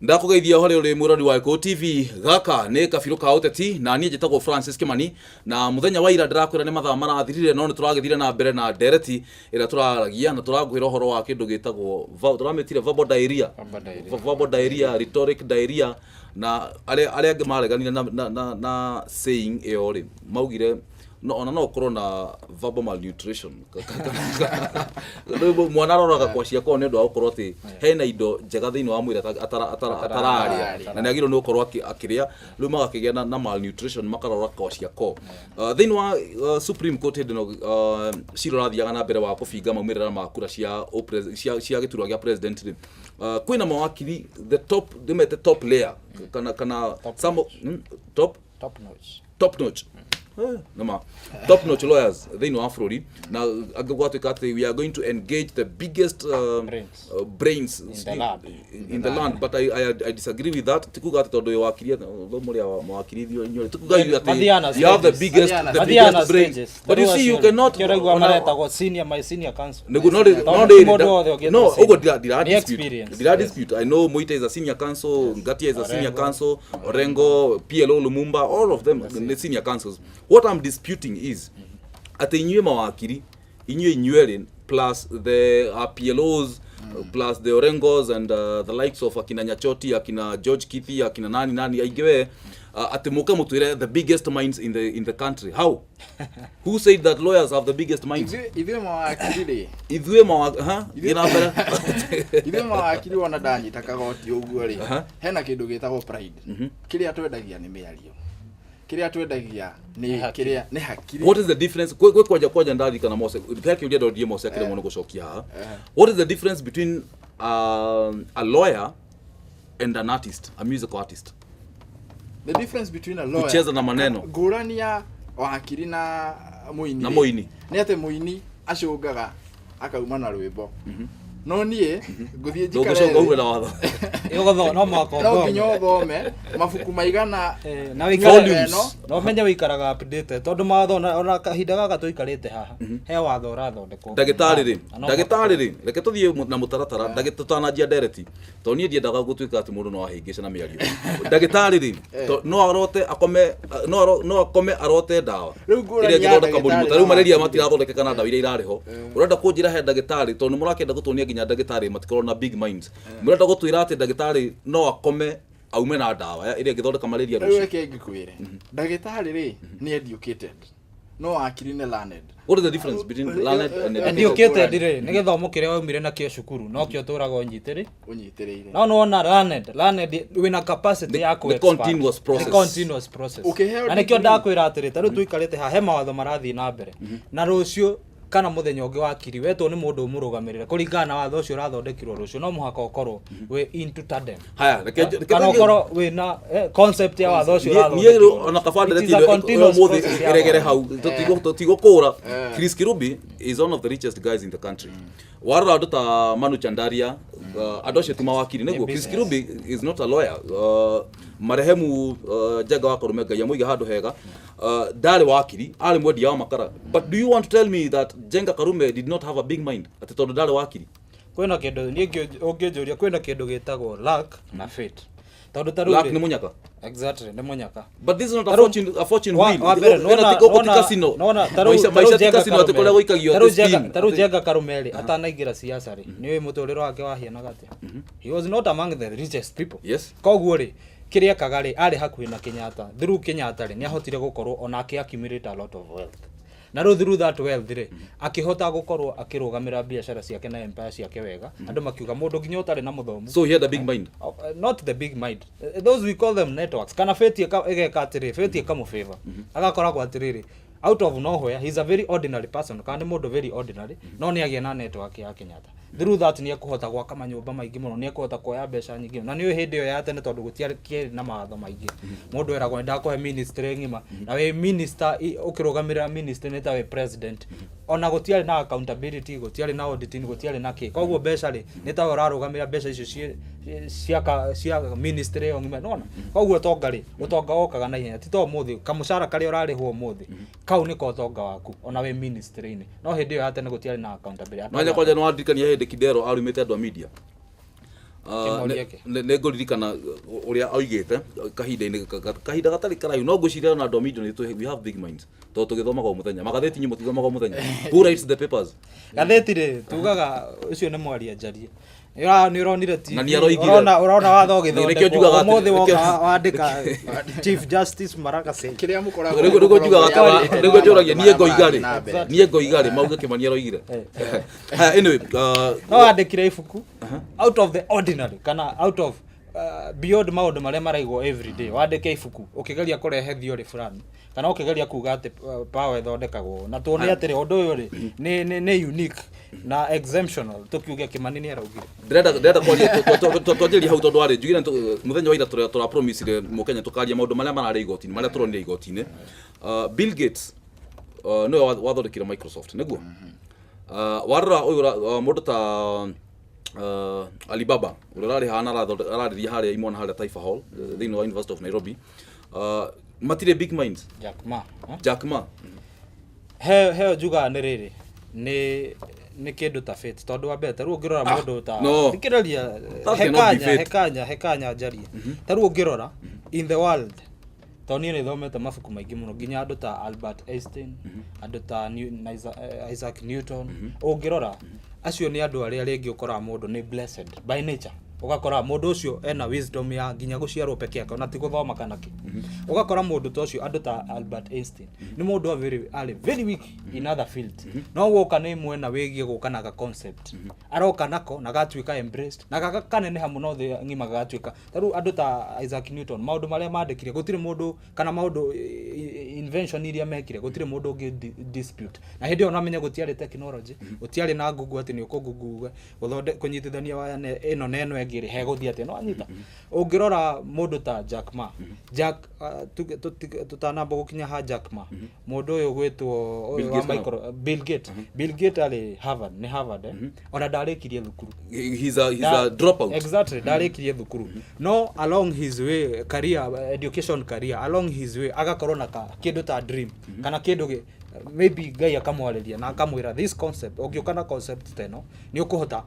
Ndakũgeithia harĩa ũrĩ mwĩrori wa Gĩkũyũ TV. Gaka nĩ kabirũ ka ũteti na niĩ njĩtagwo Francis Kimani, na mũthenya wa ira ndĩrakwĩra nĩ mathaa marathirire, no nĩ tũragĩthire na mbere na ndereti ĩrĩa tũraragia na tũrakwĩra ũhoro wa kĩndũ gĩtagwo tũramĩtire verbal diarrhea. Verbal diarrhea. Verbal diarrhea, rhetoric diarrhea, na arĩa angĩ mareganire na saying ĩyo rĩ, maugire no ona no ũkorwo na verbal malnutrition. Rĩu mwana aroraga kwa ciakwa nĩ ũndũ wa gũkorwo atĩ hena indo njega thĩinĩ wa mwĩrĩ atararĩa na nĩ agĩrĩirwo nĩ gũkorwo akĩrĩa. Rĩu magakĩgĩa na malnutrition, makarora kwa ciako. Thĩinĩ wa Supreme Court hĩndĩ ĩno cira ũrathiaga na mbere wa kũbinga maumĩrĩra ma kura cia gĩturwa gĩa president rĩ, kwĩna mawakiri the top, ndĩmete top layer kana Top some notch. Top. Top notch. Top notch. Nĩma top notch lawyers thĩinĩ wa bũrũri, na angĩ gwatuĩka atĩ we are going to engage the biggest brains. Brains in the land. In the land, but I disagree with that. Tikuga atĩ tondũ wĩ wakiri, mũrĩ a mawakiri ithuĩ inyuĩ, tikuga ithuĩ atĩ Mathiana you have the stages. biggest Mathiana the Mathiana biggest brains, stages. but you see, you cannot Kĩraigua maretagwo senior, my senior counsel. Nĩguo no rĩ- no Tondũ rĩrĩ ti mũndũ wothe ũngĩtwo no senior. ũguo ndira Nĩ dispute. experience. Ndira Yes. dispute. I know Moita is a senior counsel, Ngatia is a senior Orengo. counsel, Orengo, PLO Lumumba, all of them the senior counsels. What I'm disputing is atĩ inyuĩ mawakiri inyuĩ inyuerĩ plus the PLOs, plus the Orengos and the likes of akina Nyachoti, akina George Kithi, akina nani nani aingĩ we, atĩ mũke mũtwĩre the biggest minds in the country. How? Who said that lawyers have the biggest minds? Ithuĩ mawakiri rĩ, Ithuĩ mawa ha thiĩ na mbere. Ithuĩ mawakiri, wona ndanyita kagoti ũguo rĩ, hena kĩndũ gĩtagwo pride. Kĩrĩa twendagia nĩ mĩario, kĩrĩa twendagia nĩ hakiri. Kĩrĩa nĩ hakiri. What is the difference? Kwĩ kwanja ndarikana Mose he kĩũria ndondie Mose akĩremwo nĩ gũcokia haha. What is the difference between a lawyer and an artist, a musical artist? The difference between a lawyer, Kucheza na maneno. Ngũrani ya wakiri na mũini Na rĩ, mũini. Nĩ atĩ mũini acũngaga akauma na rwĩmbo, no niĩ ngũthiĩ njikare Ndũngĩcoka uge thĩ. Na watho. Ĩgũtho- no mũhaka No ũthome. nginya ũthome mabuku maigana Na wĩikare Volumes. na ũmenye wĩikaraga updated, tondũ mawatho ona kahinda gaka tũikarĩte haha he watho ũrathondekwo. Ndagĩtarĩ rĩ, Na no ndagĩtarĩ rĩ, reke tũthiĩ na mũtaratara. Tũtananjia ndereti, tondũ niĩ ndiendaga gũtuĩka atĩ mũndũ no ahĩngĩce na mĩario. Ndagĩtarĩ rĩ, no arote akome, no akome arote ndawa Rĩu ngũrani ĩrĩa ya ĩngĩthondeka mũrimũ ndagĩtarĩ ta rĩu na malaria wakiri. matirathondekeka na ndawa iria irarĩ ho. Ũrenda kũnjĩra he ndagĩtarĩ, tondũ nĩ mũrakĩenda gũtuonia nginya ndagĩtarĩ matikorwo na big minds, mũrenda gũtwĩra atĩ ndagĩtarĩ no akome aume na ndawa ĩrĩa ĩngĩthondeka malaria Rĩu rũciũ? Reke ngĩkwĩre, ndagĩtarĩ rĩ nĩ educated, no wakiri nĩ learned. What is the difference between learned and educated? Educated rĩ, nĩ gĩthomo kĩrĩa waumire nakĩo cukuru, no kĩo tũraga ũnyitĩrĩ Ũnyitĩrĩire. No nĩwona learned wĩna capacity ya Nĩ kũ-expand. Continuous process. Nĩ continuous process. Ũkĩheo Na nĩkĩo degree. Ndakwĩra atĩrĩ, ta rĩu tũikarĩte haha he mawatho marathiĩ na mbere, na rũciũ kana mũthenya ũngĩ wakiri wetwo nĩ mũndũ ũmũrũgamĩrĩre kũringana na watho ũcio ũrathondekirwo rũciũ, no mũhaka ũkorwo wĩ into tandem Haya, reke kana ũkorwo wĩna concept ya watho ũcio niĩ ũrathondekirwo. Ona kaba It is ndereti a continuous ũmũthĩ process ya ĩregere watho. hau. Tũtigũkũra. Chris Kirubi is one of the richest guys in the country. Warora andũ ta Manu Chandaria, andũ acio ti mawakiri nĩguo. Chris Kirubi is not a lawyer. Marehemu Njenga wa Karume, Ngai amũige handũ hega, ndarĩ wakiri, arĩ mwendia wa makara. But do you want to tell me that Njenga Karume did not have a big mind atĩ tondũ ndarĩ wakiri? Kwĩna kĩndũ niĩ ũngĩnjũria, kwĩna kĩndũ gĩtagwo luck na fate, tondũ ta rĩu Luck nĩ mũnyaka. Exactly, nĩ mũnyaka. But this is not a fortune wheel. Wa mbere, Ĩno ti gũkũ ti casino. Maica ti casino atĩ kũrĩa gũikagio tarĩu atĩ spin. Tarĩu Njenga Karume rĩ, atanaingĩra siasa rĩ, nĩ ũĩ mũtũrĩre wake wahianaga atĩa? He was not among the richest people. Koguo rĩ, kĩrĩa ekaga rĩ, arĩ hakuhĩ na Kenyatta. Through Kenyatta rĩ, nĩ ahotire gũkorwo onake accumulate a lot of wealth, na rĩu through that wealth rĩ, akĩhota gũkorwo akĩrũgamĩra biacara ciake na empire ciake wega. Andũ makiuga mũndũ nginya ũtarĩ na mũthomu. So he had a big mind. Not the big mind. Those we call them networks. Kana fate ĩgeka atĩrĩ, fate ĩkamũfavor, agakoragwo atĩrĩrĩ, out of nowhere he's a very ordinary person, kana nĩ mũndũ very ordinary, no nĩ agĩa na network ya Kenyatta. Through that nĩ ekũhota gwaka manyũmba maingĩ mũno, nĩ ekũhota kuoya mbeca nyingĩ mũno. Na nĩ ũĩ hĩndĩ ĩyo ya tene, tondũ gũtiarĩ na mawatho maingĩ, mũndũ eragwo nĩ ndakũhe ministry ng'ima, na wĩ minister, ũkĩrũgamĩrĩra ministry nĩ ta wĩ president. Ona gũtiarĩ na accountability, gũtiarĩ na auditing, gũtiarĩ na kĩ. Koguo mbeca rĩ, nĩ tawe ũrarũgamĩrĩra mbeca icio cia ministry ĩyo ng'ima, nona. Koguo ũtonga rĩ, ũtonga wokaga na ihenya. Ti ta ũmũthĩ, kamũcara karĩa ũrarĩhwo ũmũthĩ, kau nĩko ũtonga waku ona wĩ ministry-inĩ. No hĩndĩ ĩyo ya tene gũtiarĩ na accountability. Mwanya kwanja nĩ wandirikania hĩndĩ Kidero arumĩte andũ a media. Kĩmoria kĩ. Nĩ ngũririkana ũrĩa oigĩte kahinda-inĩ kahinda gatarĩ karaihu, no ngwĩciria ona andũ a media nĩ we have big minds, tondũ tũgĩthomaga o mũthenya magathĩti, inyuĩ mũtithomaga o mũthenya? Who writes the papers? Gathĩti rĩ, tugaga ũcio nĩ mwaria njarie. Nĩ ũronire TV, Na nĩ aroigire. ũrona watho Nĩkĩo ũgĩthondekwo njugaga atĩ- ũmũthĩ woka wandĩka Chief Justice Maraga said. Kĩrĩa mũkoragwo Nĩguo njugaga mũkoragwo nĩguo njũragia niĩ ngoiga rĩ, na mbere. Niĩ ngoiga rĩ, mauge Kĩmani aroigire. Haya, anyway, No wandĩkire ibuku out of the ordinary kana out of beyond maũndũ marĩa maraigwo every day, wandĩke ibuku ũkĩgeria kũrehe theory fulani kana ũkĩgeria kuga atĩ power ĩthondekagwo na tuone atĩrĩ, ũndũ ũyũ rĩ nĩ unique na exemptional, tũkiuge Kĩmani nĩ araugire. Ndĩrenda kwaria twanjĩrĩria hau, tondũ arĩ njugire mũthenya wa ira tũra promisire mũkenya tũkaria maũndũ marĩa mararĩ igoti-inĩ, marĩa tũronire igoti-inĩ. Bill Gates nĩwe wathondekire Microsoft, nĩguo warora ũyũ mũndũ ta Alibaba ũrĩa ũrarĩ hana ararĩria harĩa imwana harĩa Taifa Hall, thĩinĩ wa University of Nairobi, matirĩ big minds? Jack Ma, eh? Jack Ma. Heo njugaga nĩ rĩrĩ, nĩ kĩndũ ta fate, tondũ wa mbere, tarĩu ũngĩrora mũndũ ta No. thikĩrĩria. That cannot be Hekanya fate. Hekanya njarie. Tarĩu ũngĩrora in the world, tondũ niĩ nĩ thomete mabuku maingĩ mũno, nginya andũ ta Albert Einstein, andũ ta Isaac Newton, ũngĩrora acio nĩ andũ arĩa rĩngĩ ũkoraga mũndũ nĩ blessed by nature, ũgakora mũndũ ũcio ena wisdom ya nginya gũciarwo peke yake, ona ti gũthoma kana kĩ. Ũgakora mũndũ ta ũcio, andũ ta Albert Einstein, nĩ mũndũ wa very, arĩ very weak in other fields, no woka nĩ mwena wĩgiĩ gũka na ga concept aroka nako na gatuĩka embraced na gakaneneha mũno thĩ ng'ima, gagatuĩka ta rĩu andũ ta Isaac Newton, maũndũ marĩa mandĩkire gũtirĩ mũndũ, kana maũndũ invention iria mekire gũtirĩ mũndũ ũngĩ dispute. Na hĩndĩ ĩyo namenye gũtiarĩ technology, gũtiarĩ na Google atĩ nĩ ũkũ-google gũthonde kũnyitithania waya ĩno na ĩno ĩngĩ rĩ hegũthiĩ atĩa. No anyita ũngĩrora mũndũ ta Jack Ma, Jack tũtanamba gũkinya ha Jack Ma, mũndũ ũyũ gwĩtwo ũyũ Bill wa Gates kana? Bill Gates. Bill Gates arĩ Harvard, nĩ Harvard, eh? Ona ndarĩkirie thukuru. He's a dropout. Exactly, ndarĩkirie thukuru, no along his way, career, education career, along his way agakorwo na ka kĩndũ ta dream kana kĩndũ maybe Ngai akamwarĩria na akamwĩra this concept, ũngĩũka na concept ta ĩno nĩ ũkũhota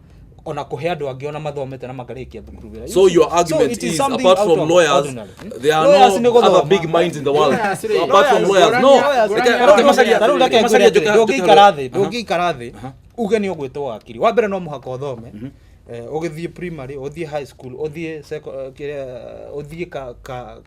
ona kũhe andũ angĩ ona mathomete na makarĩkia thukuru wĩra. You So see? your argument So it is is, something apart out from of lawyers, ordinary. Hmm? there are Lawyers nĩ no gũthoma. other big minds in the world. Lawyers rĩ. Apart from lawyers, no. Lawyers, Reke Macharia- Tarĩu reke Macharia ngwĩre atĩrĩ, ndũngĩikara thĩ, ndũngĩikara thĩ uge nĩ ũgwĩtwo wakiri. Wa mbere no mũhaka ũthome. Ũgĩthiĩ primary, ũthiĩ high school, ũthiĩ kĩrĩa, ũthiĩ ka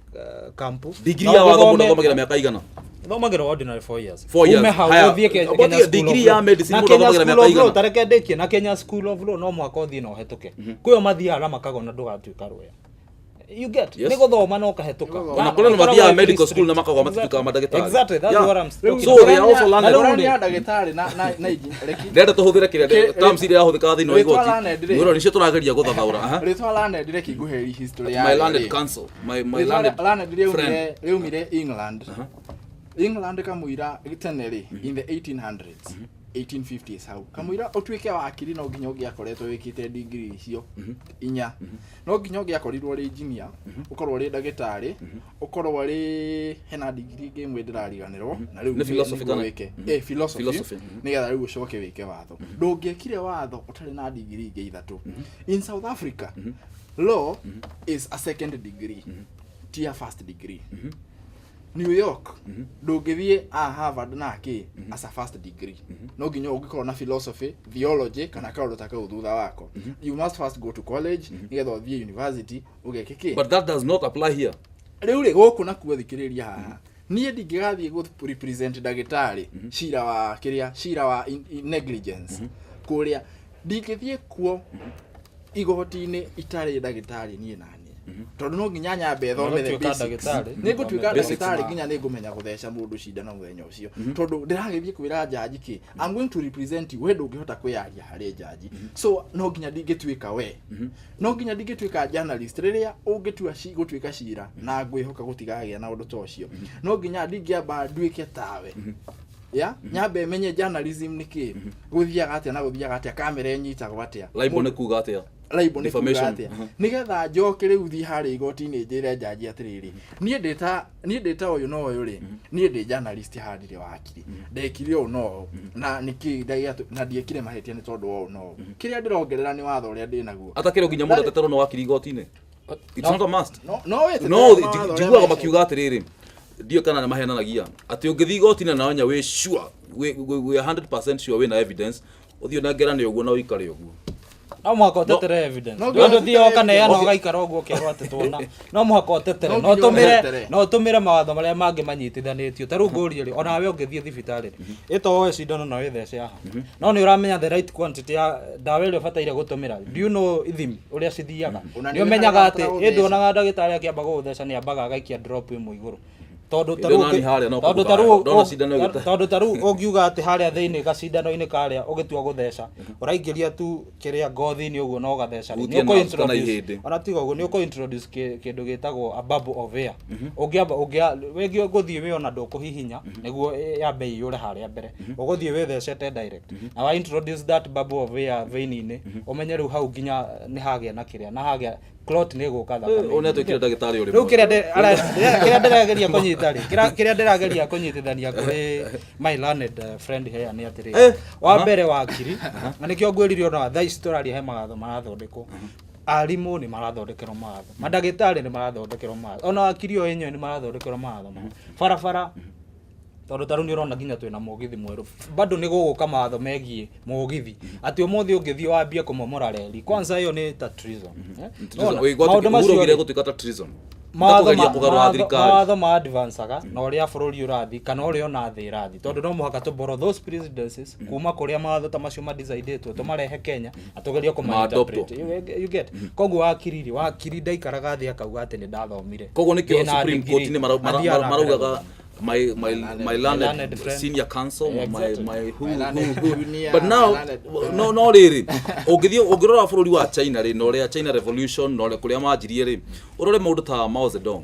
kampu. Degree Na ya watho mũndũ ũgĩthome- athomagĩra mĩaka igana? Thomagĩra ordinary 4 years. 4 years. Ume hau Haya, ũthiĩ about Kenya the School degree of ya Law. medicine Na mũndũ Kenya athomagĩra School mĩaka of Law, igana? ta reke ndĩkie na Kenya School of Law, no mũhaka ũthiĩ na ũhetũke. Kwĩyo mathiaga na makagona ndũgatuĩka lawyer. You get? Yes. Nĩ gũthoma na ũkahĩtũka. Ona kũrĩ na mathiaga medical school na makagwa matituĩkaga mandagĩtarĩ. Exactly, that's what I'm talking So they are also Na learned. rĩu rĩ- Ngũrani ya ndagĩtarĩ na Ndĩrenda tũhũthĩre kĩrĩa terms iria yahũthĩkaga thĩinĩ wa Rĩtwa igoti. learned rĩ. Mwĩrwo nĩcio tũrageria gũthathaũra. Aha. Rĩtwa learned, reke ngũheri history My yayo learned rĩ. counsel, my Rĩtwa learned learned friend. rĩaumire England. England kamũira tene rĩ, in the 1800s, 1850s hau, kamũira ũtuĩke wakiri no nginya ũngĩakoretwo wĩkĩte degree icio inya. No nginya ũngĩakorirwo ũrĩ engineer, ũkorwo ũrĩ ndagĩtarĩ, ũkorwo ũrĩ hena degree ĩngĩ ĩmwe ndĩrariganĩrwo na rĩu Nĩ philosophy nĩguo kana? wĩke philosophy, Philosophy, nĩgetha rĩu ũcoke wĩke watho. Ndũngĩekire watho ũtarĩ na degree ingĩ ithatũ. In South Africa, law is a second degree, ti a first degree. New York ndũngĩthiĩ a Harvard na kĩ as a first degree. No nginya ũngĩkorwo na philosophy, theology kana kaũndũ ta kau thutha wako. You must first go to college nĩgetha ũthiĩ university ũgeke kĩ. But that does not apply here. Rĩu rĩ, gũkũ nakuo thikĩrĩria haha, niĩ ndingĩgathiĩ gũ represent ndagĩtarĩ cira wa kĩrĩa, cira wa in negligence kũrĩa, ndingĩthiĩ kuo igoti-inĩ itarĩ ndagĩtarĩ niĩ naniĩ, tondũ no nginya nyambe thome the Ũgatuĩka basics. ndagĩtarĩ. Nĩ ngũtuĩka Basics. ndagĩtarĩ nginya nĩ ngũmenya gũtheca mũndũ cindano mũthenya ũcio, tondũ ndĩragĩthiĩ kwĩra njanji kĩ, I'm going to represent you, we ndũngĩhota kwĩyaria harĩ njanji. So no nginya ndingĩtuĩka, we no nginya ndingĩtuĩka journalist rĩrĩa ũngĩtua gũtuĩka cira na ngwĩhoka gũtigagĩa na ũndũ ta ũcio. No nginya ndingĩamba nduĩke tawe ya nyambe menye journalism nĩ kĩ, gũthiaga atĩa na gũthiaga atĩa, kamera ĩnyitagwo atĩa. Libel nĩ kuga atĩa? Libel nĩ kuga Defamation. atĩa? Nĩgetha njoke rĩu thiĩ harĩa igoti-inĩ njĩre njaji atĩrĩrĩ, niĩ ndĩ ta ũyũ na ũyũ rĩ, niĩ ndĩ journalist haha, ndirĩ wakiri, ndekire ũũ na ũũ na nĩkĩ na ndiekire mahĩtia nĩ tondũ wa ũũ na ũũ. Kĩrĩa ndĩrongerera nĩ watho ũrĩa ndĩ naguo. Atakĩrĩ nginya mũndũ ateterwo nĩ wakiri igoti-inĩ, it's not a must. No wĩtetere no na watho ũrĩa njiguaga mecete. Makiuga atĩrĩrĩ, ndiũ kana nĩ mahenanagia atĩ ũngĩthiĩ igoti-inĩ na onya wĩ sure, wĩ 100% sure wĩna evidence, ũthiĩ ũnengerane ũguo na ũikare ũguo. No mũhaka ũtetere evidence. No nginya Ndũ ũtetere ũthiĩ ũkaneana evidence. ũgaikara ũguo ũkerwo atĩ tuona no mũhaka ũtetere. No No nginya ũtũmĩre ũtetere. no ũtũmĩre mawatho marĩa mangĩ manyitithanĩtio. Ta rĩu ngũrie rĩ, onawe ũngĩthiĩ thibitarĩ rĩ, ĩto woe cindano na wĩthece haha, no nĩ ũramenya the right quantity ya ndawa ĩrĩa ũbataire gũtũmĩra. Do you know ithimi ũrĩa cithiaga? Ona Nĩ nĩ ũmenyaga atĩ ũrabatara ĩ nduonaga ndagĩtarĩ akĩamba gũgũtheca nĩ ambaga agaikia drop ĩmwe igũrũ, tondũ ta Ĩndĩ rĩu nani harĩa no tondũ ta kũruta rĩu ndona cindano ĩgĩte- tondũ ta rĩu ũngiuga atĩ harĩa thĩinĩ gacindano-inĩ karĩa ũgĩtua gũtheca ũraingĩria tu kĩrĩa ngothi-inĩ ũguo na ũgatheca rĩ, Hutie nĩ nerves kana ũkũ-introduce- ihĩndĩ. Ona tiga ũguo, nĩ ũkũ-introduce kĩndũ gĩtagwo a bubble of air. Ũngĩamba wĩgiĩ gũthiĩ wĩ ona ndũkũhihinya nĩguo yambe iyũre harĩa mbere, ũgũthiĩ wĩthecete direct na wa introduce that bubble of air vein-inĩ, ũmenye rĩu hau nginya nĩ hagĩa na kĩrĩa na hagĩa clot nĩ ĩgũka thakame. Ũyũ nĩ atuĩkire ndagĩtarĩ ũrĩ. Rĩu kĩrĩa ndĩrageria kũnyita rĩ, kĩrĩa ndĩrageria kũnyitithania kũrĩ my learned friend here nĩ atĩrĩrĩ, wa mbere wakiri, na nĩkĩo ngwĩrire ona thaa ici tũraria he mawatho marathondekwo, arimũ nĩ marathondekerwo mawatho, mandagĩtarĩ nĩ marathondekerwo mawatho, ona wakiri o enyewe nĩ marathondekerwo mawatho mao. Barabara, tondũ ta rĩu nĩ ũrona nginya twĩna mũgithi mwerũ, bado nĩ gũgũka mawatho megiĩ mũgithi, atĩ ũmũthĩ ũngĩthiĩ wambie kũmomora reri kwanza, ĩyo nĩ ta treason. Eh? Nĩwona? Maũndũ macio Uhuru rĩ, gũtuĩka ta treason. mawatho kũgeria kũgarũra thirikari. Mawatho ma advancaga na ũrĩa bũrũri ũrathiĩ kana ũrĩa ona thĩ ĩrathiĩ, tondũ no mũhaka tũ borrow those precedences kuma kũrĩa mawatho ta macio madecidĩtwo, tũmarehe Kenya na tũgerie Ma-adoptwo. kũma you get. Koguo wakiri rĩ, wakiri ndaikaraga thĩ akauga atĩ nĩ ndathomire. Koguo nĩkĩo Ndĩna Supreme degree. Court nĩ Athiaga na mbere maraugaga my learned learned friend. senior counsel, my my who My learned who who junior, but now my learned- no rĩrĩ, ũngĩthiĩ ũngĩrora bũrũri wa China rĩ, na ũrĩa China Revolution na ũrĩa kũrĩa manjirie rĩ, ũrore mũndũ ta Mao Zedong,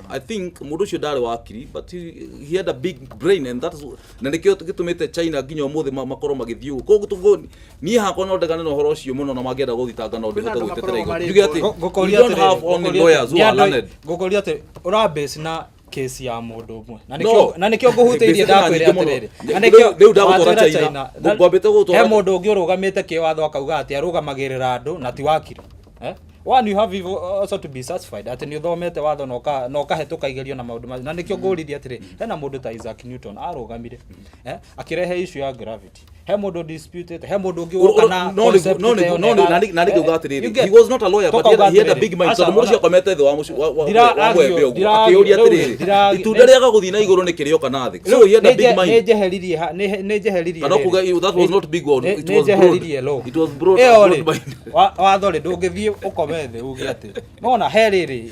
I think mũndũ ũcio ndarĩ wakiri, but he had a big brain and that's na nĩkĩo gĩtũmĩte China nginya ũmũthĩ makorwo magĩthiĩ ũguo. Koguo niĩ hakwa no ndegane na ũhoro ũcio mũno, na mangĩenda gũthitanga no Kwĩna ndĩhote andũ gwĩtetera makoragwo igoti. marĩ Njuge atĩ we Ngũkũria don't atĩrĩrĩ, have only ngũkũria lawyers who atĩ- are nĩ andũ- learned. Ngũkũria atĩ ũrabase na kesi ya mũndũ ũmwe na No. nĩkĩo na nĩkĩo ngũhutĩirie Basic na ndakwĩra nyingĩ mũno. atĩrĩrĩ na Rĩu ndagũtwara watwĩra China. Ngwambĩte gũgũtwara- He mũndũ ũngĩ ũrũgamĩte kĩwatho akauga atĩ arũgamagĩrĩra andũ na ti wakiri, eh? One, you have also to be satisfied atĩ nĩ ũthomete watho na ũkahĩtũka igerio na maũndũ macio. Na nĩkĩo ngũririe atĩrĩ, hena mũndũ ta Isaac Newton arũgamire, eh? Akĩrehe issue ya gravity, he mũndũ disputed, he mũndũ ũngĩ woka na concept ta ĩyo Na nĩngauga you atĩrĩrĩ, get? he was not a lawyer, but Tũkauga he had a atĩrĩrĩ, big mind, aca, tondũ mũndũ ũcio ona- akomete thĩ wa mwembe ũguo akĩũria rĩu atĩrĩrĩ, itunda rĩaga gũthiĩ na igũrũ nĩ kĩrĩo kana thĩ? So he had a big Nĩ mind. njeheririe nĩ njeheririe Kana rĩrĩ. kuga that was not big one, it Nĩ was broad. njeheririe law. It was broad, Ĩyo broad rĩ, mind. watho rĩ, ndũngĩthiĩ ũkome thĩ uge atĩ nona he rĩrĩ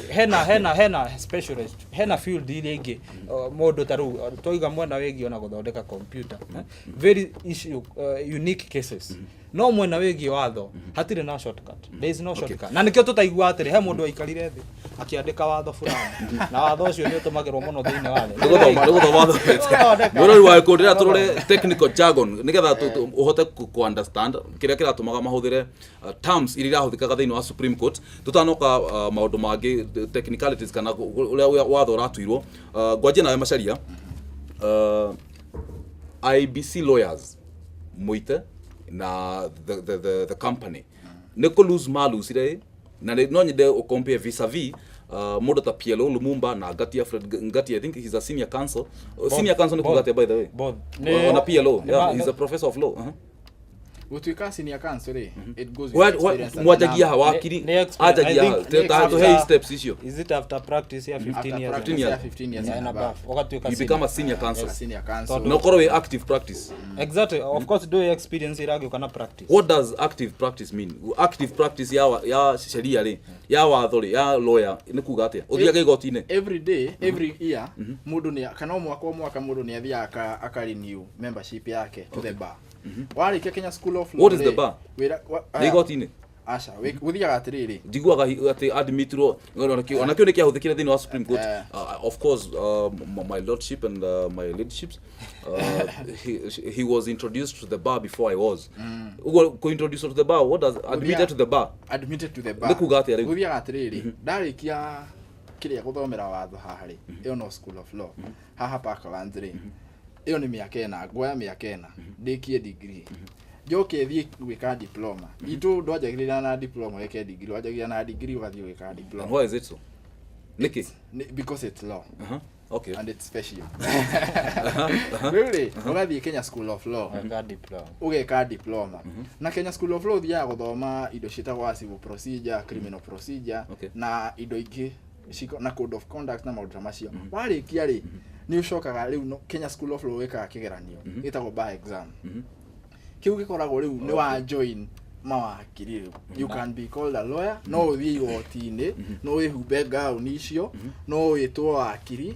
hena specialist, hena field iria ingĩ, mũndũ ta rĩu twauga mwena wĩgiĩ ona gũthondeka computer, eh? Very issue, unique cases. No mwena wĩgiĩ watho hatirĩ na shortcut, there is no shortcut. Na nĩkĩo tũtaiguaga atĩrĩ he mũndũ waikarire thĩ akĩandĩka watho fulani na watho ũcio nĩ ũtũmagĩrwo mũno thĩinĩ wa thĩ. Nĩgũthoma thomete. Nĩgũthondeka. Mũrori wa kũndĩra tũrore technical jargon nĩgetha ũhote ku understand kĩrĩa kĩratũmaga mahũthĩre terms iria irahũthĩkaga thĩinĩ wa Supreme Court, tũtanoka maũndũ mangĩ, technicalities kana ũrĩa watho ũratuirwo. Ngwanjie nawe Macharia. IEBC lawyers Muite na the company nĩ kũ lose malusire, na no nyende ũ compare vis-a-vis mũndũ ta PLO Lumumba na Ngatia Fred Ngatia. I think he's a senior counsel. Senior counsel nĩ kuga atĩa, by the way? Both. Ona PLO, Nĩ yeah, he's a professor of law. Gũtuĩka senior counsel rĩ, it goes with experience and Mwanjagia ha number. wakiri Nĩ experience. anjagia I ha think tũhe steps icio. Is it after practice ya 15 After years? practice 15 ya years. 15 years And and above above. ũgatuĩka You become a senior counsel. A senior counsel. Na ũkorwo wĩ active practice. Exactly, of course, do experience iragĩũka na practice. What does active practice mean? Active practice ya sheria rĩ, ya watho rĩ, ya lawyer nĩ kuga atĩa? Ũthiaga igoti-inĩ? Every day, every year, mũndũ nĩ kana o mwaka o mwaka mũndũ nĩ athiaga aka renew membership yake to the bar. Warĩkia Kenya School of Law What is the rĩ, bar? wĩra Nĩ igoti-inĩ? Aca, gũthiaga atĩrĩrĩ. Njiguaga atĩ admitirwo onakĩo nĩ kĩahũthĩkire thĩinĩ wa Supreme Court. Eh. Of course, my lordship and my ladyships, he was introduced to the bar before I was. Ũguo kũ-introduce to the bar, what does admitted to the bar? Admitted to the bar. Nĩ kuga atĩa rĩu? Gũthiaga atĩrĩrĩ, ndarĩkia kĩrĩa gũthomera watho haha rĩ, ĩyo no School of Law haha Parklands rĩ, ĩyo nĩ mĩaka 4, nguoya mĩaka 4 ndĩkie degree, njoke thiĩ gwĩka diploma itũ. Ndwanjagĩrĩra na diploma wĩke degree, wanjagĩrĩra na degree ũgathiĩ gwĩka And diploma. why is it so? Nĩkĩ? Because it's law and it's special. Rĩu rĩ, ũgathiĩ Kenya School of Law. Weka diploma. Ũgeka diploma na Kenya School of Law, ũthiaga gũthoma indo ciĩtagwo civil procedure, criminal procedure, na indo ingĩ na code of conduct na maũndũ ta macio. Warĩkia rĩ, nĩ ũcokaga rĩu Kenya School of Law wĩkaga kĩgeranio gĩtagwo bar exam. Kĩu gĩkoragwo rĩu nĩ wa join mawakiri. Rĩu you can be called a lawyer. No ũthiĩ igoti-inĩ, no wĩhumbe ngauni icio, no wĩtwo wakiri.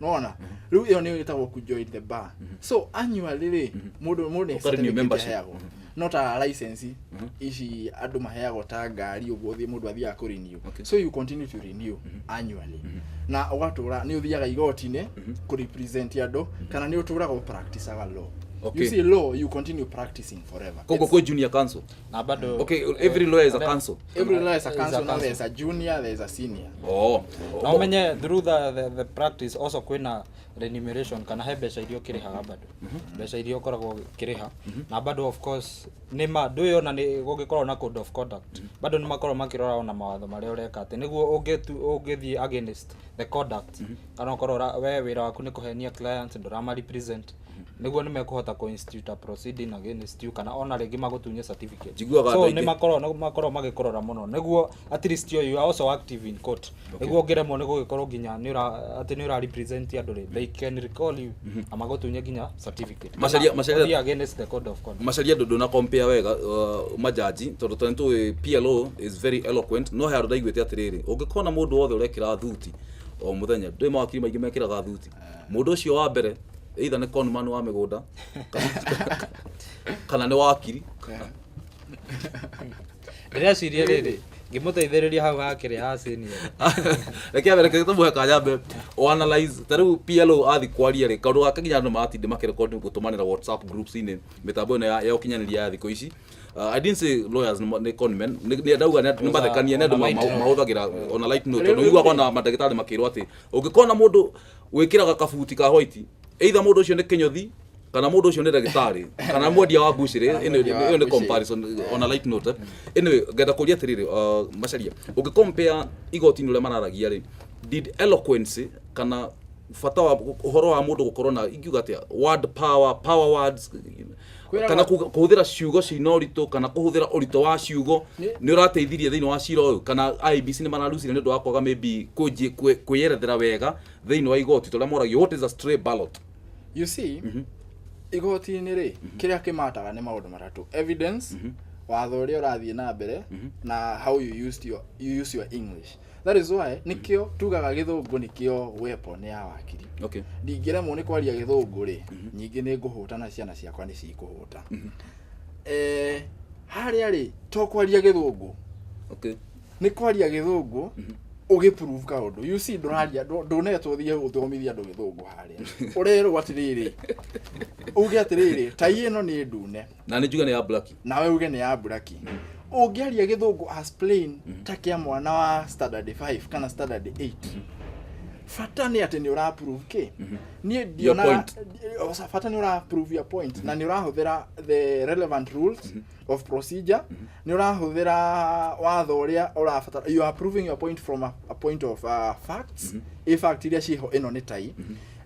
Nona rĩu ĩyo nĩyo ĩtagwo ku join the bar. So annually rĩ, mũndũ nĩ Ũka renew certificate membership. aheagwo, no ta license ici andũ maheagwo ta ngari ũguo, ũthiĩ mũndũ athiaga kũ renew. So you continue to renew annually na ũgatũra nĩ ũthiaga igoti-inĩ kũ represent andũ kana nĩ ũtũraga practiceaga law. You see, law you continue practicing forever. Koguo kwĩ junior counsel? Na bado Okay, every lawyer is a counsel? Every lawyer is a Is a counsel. Now counsel. there's a junior, there's a senior. Oh. Na umenye through the practice also kwĩna remuneration kana he mbeca iria ũkĩrĩhaga, bado mbeca iria ũkoragwo ũkĩrĩha, na bado of course nĩ ma ndũĩ ona nĩ gũngĩkorwo na code of conduct, bado nĩ makoragwo makĩrora ona mawatho marĩa ũreka, atĩ nĩguo ũngĩthiĩ against the conduct kana ũkorwo we wĩra waku nĩ kũhenia client, ndũrama represent, nĩguo nĩ mekũhota kũ institute a proceeding against you kana ona rĩngĩ magũtunye certificate. Njiguaga So andũ aingĩ- nĩ makoragwo magĩkũrora mũno nĩguo at least you are also active in court, nĩguo ũngĩremwo nĩ gũgĩkorwo nginya nĩ ũra atĩ nĩ ũra represent andũ rĩ, they can recall you na magũtunye nginya certificate. Kana ũthiĩ against the code of conduct. Macaria ndå na compare wega majaji tondå tondå tå PLO is very eloquent, no he handå ndaiguĩte atĩrĩrĩ, ũngĩkona mũndũ wothe ũrekĩra thuti o mũthenya, ndũĩ mawakiri maingĩ mekĩraga thuti, mũndũ ũcio wa mbere either nĩ conman wa mĩgũnda kana nĩ wakiri. Ndĩreciria rĩrĩ ngĩmũteithĩrĩria hau hakĩrĩ ha senior. Reke ambe, reke tũmũhe kanyambe o analyze. Ta rĩu PLO athi kwaria rĩ, kaũndũ gaka nginya andũ maratinde makĩrekondi gũtũmanĩra WhatsApp groups-inĩ, mĩtambo ĩno ya ũkinyanĩria ya thikũ ici. I didn't say lawyers nĩ conmen, nĩ ndauga nĩ mathekania, nĩ andũ On a light note. mahũthagĩra on a light note, tondũ ũiguaga ona mandagĩtarĩ makĩrwo atĩ ũngĩkona mũndũ wĩkĩraga kabuti ka white, either mũndũ ũcio nĩ kĩnyũthi kana mũndũ ũcio nĩ ndagĩtarĩ kana mwendia wa mbucĩrĩ. Kana mwendia wa Ĩyo nĩ mbucĩrĩ. comparison on a light note, eh. Anyway, ngenda kũria atĩrĩrĩ, Macharia, ũngĩ compare igoti-inĩ ũrĩa mararagia rĩ, did eloquence kana bata wa ũhoro wa mũndũ gũkorwo na, ingiuga atĩa, word power, power words, kana kũhũthĩra ciugo cina ũritũ kana kũhũthĩra ũritũ wa ciugo nĩ ũrateithirie thĩinĩ wa cira ũyũ, kana IEBC nĩ mararucire nĩ ũndũ wa kwaga maybe kwĩyerethera wega thĩinĩ wa igoti tũrĩa moragio, "What is a stray ballot?" You see, igoti-inĩ rĩ, kĩrĩa kĩmataga nĩ maũndũ matatũ: evidence, watho ũrĩa ũrathiĩ na mbere, na how you use your English. That is why nĩkĩo tugaga gĩthũngũ nĩkĩo weapon ya wakiri. Ndingĩremwo nĩ kwaria gĩthũngũ rĩ, nyingĩ nĩ ngũhũta na ciana ciakwa nĩ cikũhũta. Harĩa rĩ, to kwaria gĩthũngũ, nĩ kwaria gĩthũngũ ũgĩprove kaũndũ. You see, ndũraria ndũnetwo ũthiĩ ũthomithie andũ gĩthũngũ harĩa. Ũrerwo atĩrĩrĩ, uge atĩrĩrĩ, tai ĩno nĩ ndune. Na nĩ njuge nĩ ya black. Nawe uge nĩ ya black. Ũngĩaria gĩthũngũ as plain ta kĩa mwana wa standard 5 kana standard 8, bata nĩ atĩ nĩ ũra prove kĩ niĩ ndionaga. Point. Bata nĩ ũra prove your point na nĩ ũrahũthĩra the relevant rules of procedure, nĩ ũrahũthĩra watho ũrĩa ũrabatara. You are proving your point from a point of facts, ĩ fact iria ciĩho, ĩno nĩ tai.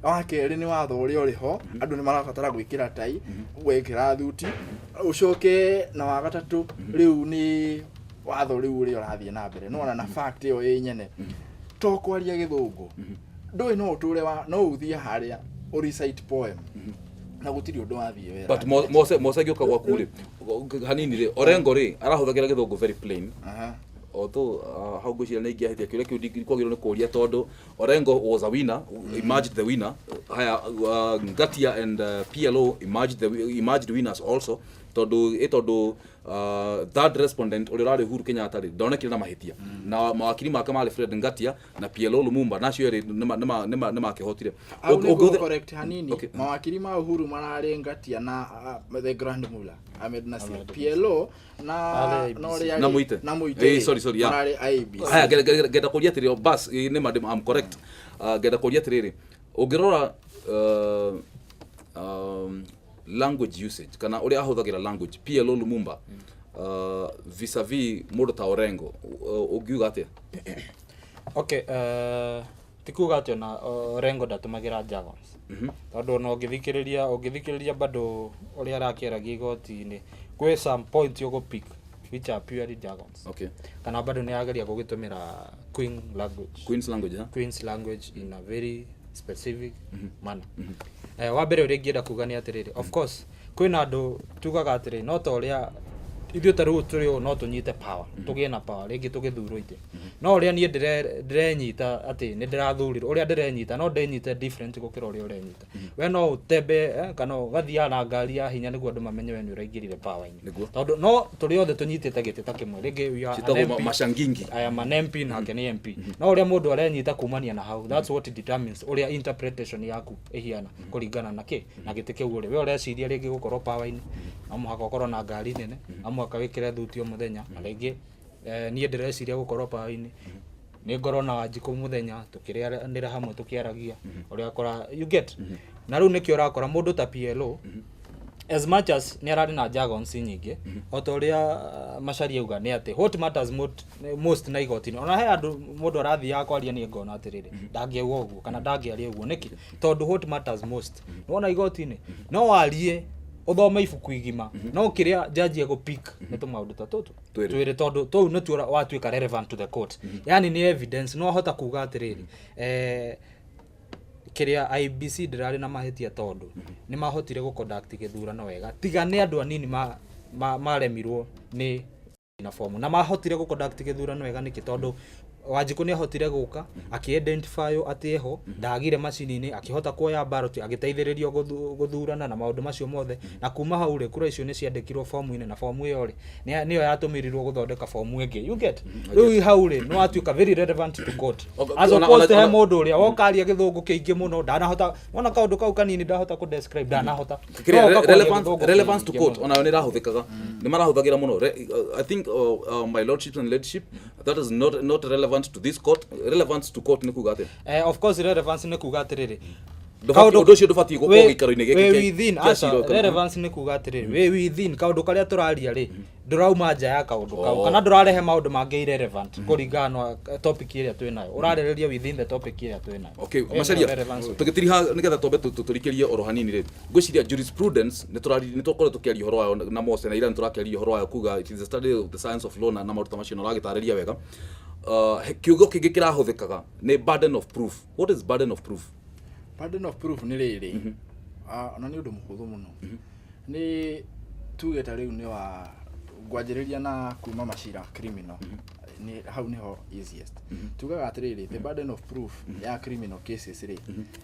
Wa kerĩ nĩ watho ũrĩa ũrĩ ho, andũ nĩ marabatara gwĩkĩra tai, gwĩkĩra thuti. Ũcoke na wa gatatũ rĩu nĩ watho rĩu ũrĩa ũrathiĩ na mbere, nĩwona, na fact ĩyo ĩ nyene, to kwaria gĩthũngũ. Ndũĩ no ũtũre wa no ũthiĩ harĩa ũ recite poem na gũtirĩ ũndũ wathiĩ wera. But Mose ngĩũka gwaku rĩ hanini rĩ, Orengo rĩ arahũthagĩra gĩthũngũ very plain. Although hau ngwĩciria nĩ ingĩahĩtia kĩũria kĩu ndikwagĩrĩirwo nĩ kũũria, tondũ Orengo was a winner, emerged the winner. Haya, Ngatia and PLO emerged winners also. Tondũ ĩ tondũ third respondent ũrĩa ũrarĩ Uhuru Kenyatta rĩ, ndonekire na mahĩtia, na mawakiri make marĩ Fred Ngatia na PLO Lumumba, na acio erĩ nĩmakĩhotire. Hau nĩ Ũngĩhũthĩra- correct hanini. Okay. Mawakiri ma Uhuru mararĩ Ngatia na the Grand Mullah Ahmed Nasir, PLO na Arĩ IEBC. na ũrĩa Na Muite. Na Muite. Eh, sorry, sorry, yeah. Mararĩ IEBC. Haya, ngenda kũria atĩrĩrĩ, bas nĩ ma I'm correct. Ngenda kũria atĩrĩrĩ, ũngĩrora language usage kana ũrĩa ahũthagĩra language PLO Lumumba vis-a-vis mũndũ ta Orengo, ũngiuga atĩa? Okay, ti kuga atĩ ona Orengo ndatũmagĩra jargons, tondũ ona ũngĩthikĩrĩria bado ũrĩa arakĩaragia igoti-inĩ, kwĩ some point ũgũ pick which are purely jargons, kana bado nĩ ageria gũgĩtũmĩra queen language. Queen's language, huh? Queen's language in a very specific manner. Wa mbere ũrĩa ingĩenda kuga nĩ atĩrĩrĩ, of course kwĩna andũ tugaga atĩrĩ, no ta ũrĩa ithuĩ ta rĩu tũrĩ ũũ, no tũnyite power, tũgĩe na power rĩngĩ tũgĩthurwo itĩ, no ũrĩa niĩ ndĩrenyita atĩ nĩ ndĩrathurirwo, ũrĩa ndĩrenyita no ndĩnyite different gũkĩra ũrĩa ũrenyita we. No ũtembe kana ũgathiaga na ngari ya hinya nĩguo andũ mamenye we nĩ ũraingĩrire power-inĩ. Tondũ no tũrĩ othe tũnyitĩte gĩtĩ ta kĩmwe, rĩngĩ we are an Citagwo MP. Mashangingi. I am an MP nake nĩ MP, no ũrĩa mũndũ arenyita kumania na hau, that's what determines ũrĩa interpretation yaku ĩhiana kũringana na kĩ na gĩtĩ kĩu ũrĩ. We ũreciria rĩngĩ gũkorwo power-inĩ no mũhaka ũkorwo na ngari nene, no mũhaka wĩkĩre thuti o mũthenya, na rĩngĩ niĩ ndĩreciria gũkorwo power-inĩ nĩ ngorwo na Wanjikũ mũthenya tũkĩrĩanĩra hamwe, tũkĩaragia ũrĩa kora, you get? Na rĩu nĩkĩo ũrakora mũndũ ta PLO, as much as nĩ ararĩ na jargons nyingĩ, o ta ũrĩa Macharia auga, nĩ atĩ what matters most na igoti-inĩ, ona he andũ mũndũ arathiaga kwaria, niĩ ngona atĩrĩrĩ, ndangĩauga ũguo kana ndangĩaria ũguo. Nĩkĩ? Tondũ what matters most nĩwona igoti-inĩ, no warie ũthome ibuku igima, no kĩrĩa jaji egũpick nĩ tũmaũndũ ta tũtũ Twĩrĩ. Twĩrĩ, tondũ tũu nĩtuo watuĩka relevant to the court, yani nĩ evidence. No ahota kuga atĩrĩrĩ, kĩrĩa IEBC ndĩrarĩ na mahĩtia tondũ nĩ mahotire gũ conduct gĩthurano wega, tiga nĩ andũ anini maremirwo nĩ na fomu, na mahotire gũ conduct gĩthurano wega nĩkĩ? Tondũ Wanjikũ nĩ ahotire gũka akĩ-identify atĩ eho ndagire macini-inĩ, akĩhota kuoya ballot, agĩteithĩrĩrio gũthurana na maũndũ macio mothe, na kuma hau rĩ, kura icio nĩ ciandĩkirwo fomu-inĩ, na fomu ĩyo rĩ, nĩyo yatũmĩrirwo gũthondeka fomu ĩngĩ, you get? Rĩu hau rĩ, nĩ watuĩka very relevant to court, as opposed to he mũndũ ũrĩa wokaria gĩthũngũ kĩingĩ mũno, ndanahota wona kaũndũ kau kanini, ndahota kũ describe, ndanahota. Kĩrĩa No oka kwaria gĩthũngũ relevance to kĩingĩ court mũno. onayo nĩ ĩrahũthĩkaga, nĩ marahũthagĩra mũno. I think my lordships and ladyship, that is not relevant to this court. Relevance to court nĩ kuga atĩa? Of course relevance nĩ kuga atĩrĩrĩ, Ũndũ ũcio ndũbatiĩ gũkorwo gĩikaro-inĩ gĩkĩ wĩ within kĩa aca cira ũyũ. Relevance nĩ kuga atĩrĩrĩ, wĩ within kaũndũ karĩa tũraria rĩ, ndũrauma nja ya kaũndũ kau, Oh. kana ndũrarehe maũndũ mangĩ irrelevant kũringana na topic ĩrĩa twĩ nayo, ũrarĩrĩria within the topic ĩrĩa twĩ nayo. Okay. Ĩyo nĩyo Macaria, relevance. tũgĩtiriha nĩgetha twambe tũrikĩrie oro hanini rĩ, ngwĩciria jurisprudence nĩ tũkoretwo tũkĩaria ũhoro wayo na Mose na ira, nĩ tũrakĩaria ũhoro wayo kuga it is the study of the science of law, na maũndũ ta macio, na ũragĩtarĩria wega. Kiugo kĩngĩ kĩrahũthĩkaga nĩ burden of proof. What is burden of proof? Burden of proof nĩ rĩrĩ, ona nĩ ũndũ mũhũthũ mũno. Nĩ tuge ta rĩu nĩ wa ngwanjĩrĩria na kuma macira criminal, nĩ hau nĩho easiest. Tugaga atĩrĩrĩ, the burden of proof ya criminal cases rĩ,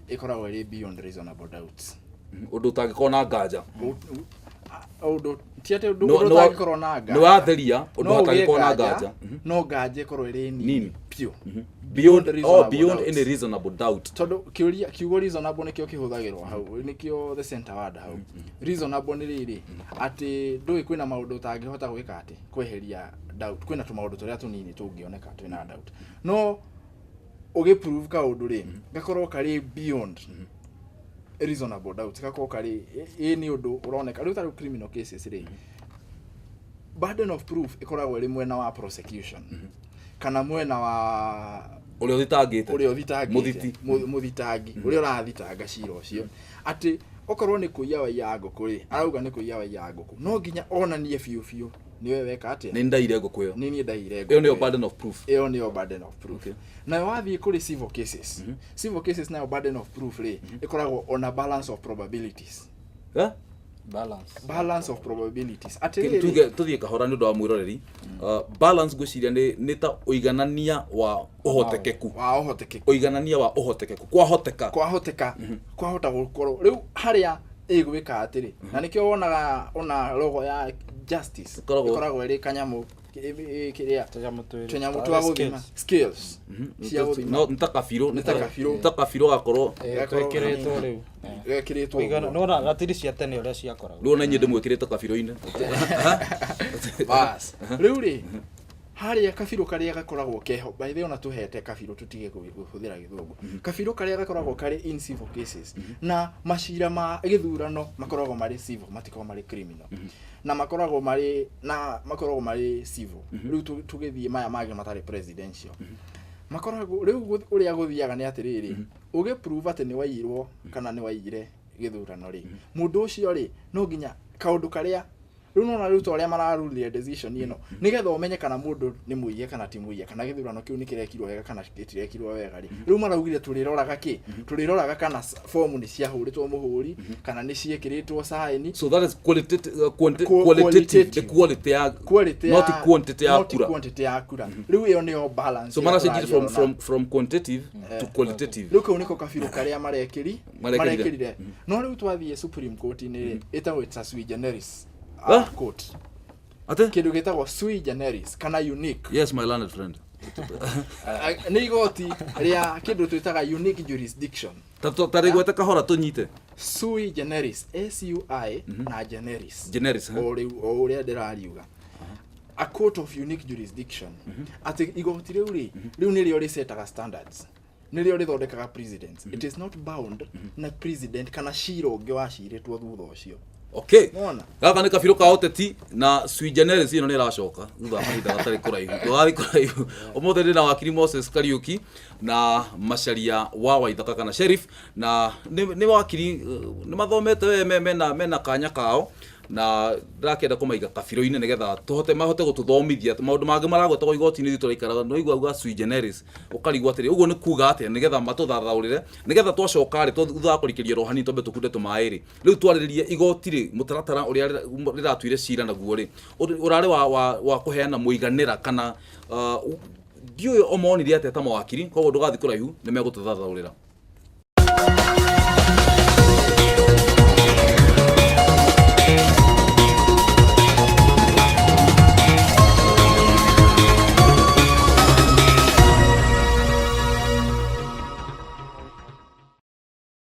ĩkoragwo ĩrĩ beyond reasonable doubts. Ũndũ ũtangĩkorwo na nganja. Ũndũ ti atĩ ũndũ Nĩ ũndũ ũtangĩkorwo na nganja. Nĩ watheria ũndũ No ũgĩe hatangĩkorwo na nganja. No nganja ĩkorwo ĩrĩ Nini. nini biũ. Beyond, oh, reasonable beyond doubts. any reasonable doubt. Tondũ kĩũria, kiugo reasonable nĩkĩo kĩhũthagĩrwo hau, nĩkĩo the center word hau. Reasonable nĩ rĩrĩ, atĩ ndũĩ kwĩna maũndũ ũtangĩhota gwĩka atĩ kweheria doubt, kwĩna tũmaũndũ tũrĩa tũnini tũngĩoneka twĩna doubt, no ũgĩ prove kaũndũ rĩ, gakorwo karĩ beyond reasonable doubt, gakorwo karĩ ĩ nĩ ũndũ ũroneka rĩu. Ta rĩu criminal cases rĩ, burden of proof ĩkoragwo ĩrĩ mwena wa prosecution kana mwena wa ũrĩa ũthitangĩte. Ũrĩa ũthitangĩte. Mũthiti. Mũthitangi ũrĩa ũrathitanga cira ũcio, atĩ okorwo nĩ kũiya waiya ngũkũ rĩ, arauga nĩ kũiya waiya ngũkũ, no nginya onanie biũ biũ nĩwe weka atĩa. Nĩ ndaire ngũkũ ĩyo. Nĩ niĩ ndaire Ĩyo nĩyo ngũkũ ĩyo. burden of proof. Ĩyo nĩyo burden of proof. Nayo wathiĩ kũrĩ civil cases, civil cases nayo burden of proof rĩ, ĩkoragwo on a balance of probabilities. Eh? Balance. Balance of probabilities, atĩrĩrĩ, Tuge tuthiĩ kahora nĩ ũndũ wa mwĩroreri. Balance ngwĩciria nĩ ta ũiganania wa ũhotekeku. Wa ũhotekeku. Ũiganania wa ũhotekeku, kwahoteka. Kwahoteka, kwahota gũkorwo rĩu harĩa Ĩgwĩka atĩrĩ, na nĩkĩo wonaga ona logo ya justice ĩkoragwo ĩrĩ kanyamũ kĩrĩa Tũnyamũ twĩrĩ. tũnyamũ twa gũthima, scales cia gũthima. No nĩ ta kabirũ. Nĩ ta kabirũ. Nĩ ta kabirũ gakorwo. Gakorwo Twĩkĩrĩtwo hanini. rĩu. Gekĩrĩtwo Ũigana ũguo. nona ratiri cia tene ũrĩa ciakoragwo. Rĩu ona inyuĩ ndĩmwĩkĩrĩte kabirũ-inĩ. Bas, rĩu rĩ, harĩa kabirũ karĩa gakoragwo keho, by the way, ona tũhete kabirũ, tũtige kũhũthĩra gĩthũngũ, kabirũ karĩa gakoragwo karĩ in civil cases, na macira ma gĩthurano makoragwo marĩ civil, matikoragwo marĩ criminal, na makoragwo marĩ civil. Rĩu tũgĩthiĩ maya mangĩ matarĩ presidential, makoragwo rĩu ũrĩa gũthiaga nĩ atĩrĩrĩ, ũgĩ prove atĩ nĩ waiyirwo kana nĩ waiyire gĩthurano rĩ, mũndũ ũcio rĩ, no nginya kaũndũ karĩa rĩu nona rĩu ta ũrĩa mararurire decision ĩno, nĩgetha ũmenye kana mũndũ nĩ mũiye kana ti mũiye, kana gĩthurano kĩu nĩ kĩrekirwo wega kana gĩtirekirwo wega rĩ, rĩu maraugire tũrĩroraga kĩ? Tũrĩroraga kana fomu nĩ ciahũrĩtwo mũhũri, kana nĩ ciĩkĩrĩtwo saini. So that is qualitative, qualitative, the quality ya quality not quantity ya not kura. Quantity ya kura. Rĩu ĩyo nĩyo balance So ĩrĩa maracenjirie from tũraria. from quantitative to qualitative. Rĩu kau nĩko kabirũ karĩa marekĩri Marekĩrire. Marekĩrire. No rĩu twathiĩ Supreme Court-inĩ rĩ, ĩtagwo, it's a sui generis Ah? court. Ate? Kĩndũ gĩtagwo sui generis kana unique. Yes, my learned friend. Nĩ igoti rĩa kĩndũ twĩtaga unique jurisdiction. Ta rĩgwete kahora tũnyite. Sui generis, sui na generis. Generis, huh? O rĩu o ũrĩa ndĩrariuga, a court of unique jurisdiction, atĩ igoti rĩu rĩ, rĩu nĩrĩo rĩsetaga standards, nĩrĩo rĩthondekaga precedents. It is not bound na precedent kana cira ũngĩ wacirĩtwo thutha ũcio. Okay. Wona? Gaka nĩ kabirũ ka ũteti na sui generis ĩno nĩ ĩracoka thutha wa kahinda gatarĩ kũraihu. Ndũgathiĩ kũraihu. Ũmũthĩ ndĩ na wakiri Moses Kariuki na Macharia wa Waithaka kana Sheriff, na nĩ wakiri nĩ mathomete we mena kanya kao, na ndĩrakĩenda kũmaiga kabirũ-inĩ nĩgetha tũhote mahote gũtũthomithia maũndũ mangĩ maragwetagwo igoti-inĩ. Ithuĩ tũraikaraga no igua auga sui generis, ũkarigwo atĩrĩ, ũguo nĩ kuga atĩa, nĩgetha matũthathaũrĩre, nĩgetha twacoka rĩ, thutha wa kũrikĩria roho hanini, twambe tũkunde tũmaĩ rĩ, rĩu twarĩrĩrie igoti rĩ, mũtaratara ũrĩa rĩratuire cira naguo rĩ, ũrarĩ wa kũheana mũiganĩra kana ndiũĩ omonire atĩa ta mawakiri. Koguo ndũgathiĩ kũraihu, nĩ megũtũthathaũrĩra.